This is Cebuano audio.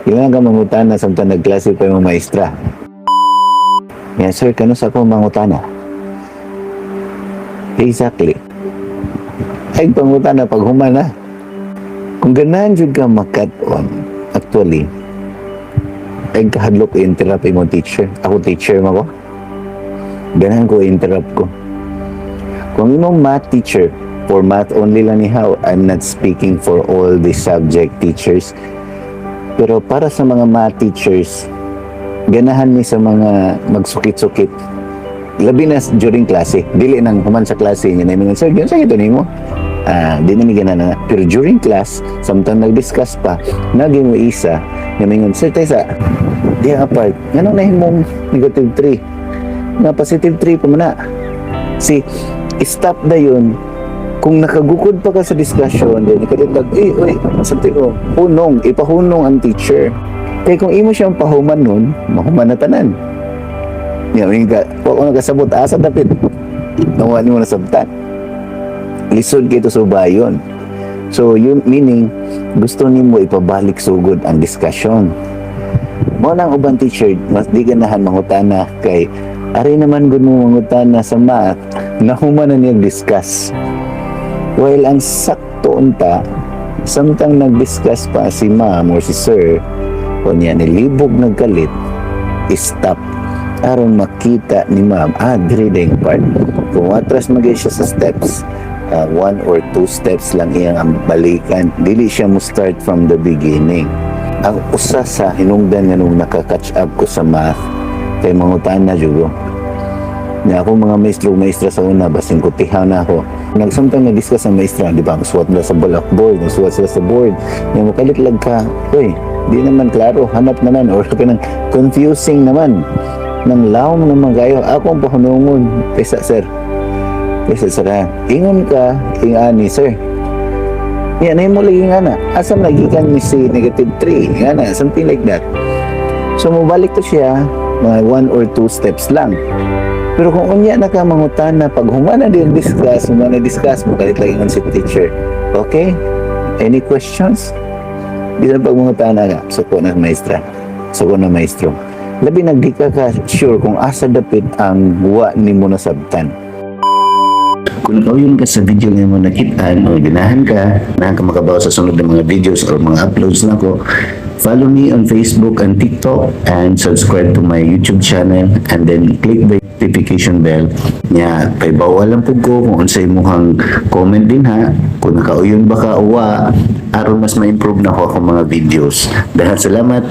Yung nga mangutana samtang nagklase pa yung maestra. "Yeah, sir, kanus-a ko mangutana?" Exactly. Ay, pangutana pag humana. Kung ganahan jud ka makat-on, actually, ay kahadlok interrupt imong teacher. Ako, teacher mo ko. Ganahan ko interrupt ko. Kung imong math teacher, for math only lang ni how, I'm not speaking for all the subject teachers. Pero para sa mga math teachers, ganahan mi sa mga magsukit-sukit. Labi na during klase. Dili nang human sa klase niya na mga, "Sir, giunsa ito nimo?" Ah, di na mi ganahan na. Pero during class, samtang nag-discuss pa, naging mo isa, nga mingon, "Sir, taysa, di ang part, nganong nahimong negative 3? Nga positive 3 pa man na." Si, stop na yun, kung nakagukod pa ka sa discussion, then ikalitlag, "Eh, uy," something ko, hunong, ipahunong ang teacher. Kaya kung imo siyang pahuman nun, mahuman na tanan. Ya, ka, kung ako nakasabot, asa dapit? Nawa nimo nasabtan. Lisod kito subayon. So, yun, meaning, gusto nimo ipabalik sugod ang discussion. Mo nang uban teacher, mas di ganahan mangutana kay ari naman gud mo mangutana sa math, nahuman na niyang discuss. While ang sakto unta, samtang nag-discuss pa si ma'am or si sir, kunya nilibog nagkalit, stop aron makita ni ma'am, ah, diri ding part. Kung atras magay siya sa steps, one or two steps lang iyang ang balikan. Dili siya mo start from the beginning. Ang usa sa hinungdan nga nung naka-catch up ko sa math, kay mangutana jud ko. Nya ako mga maestro, maestra sa una, basin ko tihaw na ako. Nagsamtang nag-discuss ang maestra, di ba? Suwat nila sa blackboard, suwat sila sa board. Nya mo kalit lang ka, "Uy, di naman klaro, hanap naman," or kanang confusing naman. Nang lawom naman kayo, ako ang pahunungon. "Kaysa sir, kaysa sir ha, ingon ka, ingani sir. Yan, ay mo lagi nga na. Asa man gikan ni si negative 3?" Nga na, something like that. So, mobalik to siya, mga one or two steps lang. Pero kung unya na ka mangutana, pag humana din discuss, humana discuss, mo kalit lagi si teacher. "Okay? Any questions?" Bisan pag mangutana ka, suko na maestra. Suko na maestro. Labi nagdi ka ka sure kung asa dapit ang wa nimo nasabtan. Kung nakauyon ka sa video nga mo nakitaan o ganahan ka makabaw sa sunod ng mga videos or mga uploads nako, follow me on Facebook and TikTok and subscribe to my YouTube channel and then click the notification bell. Nya, paibawa lang pud ko kung unsay imong comment din ha, kung nakauyon ba ka o wa, aron mas ma-improve na ako akong mga videos. Dahil salamat.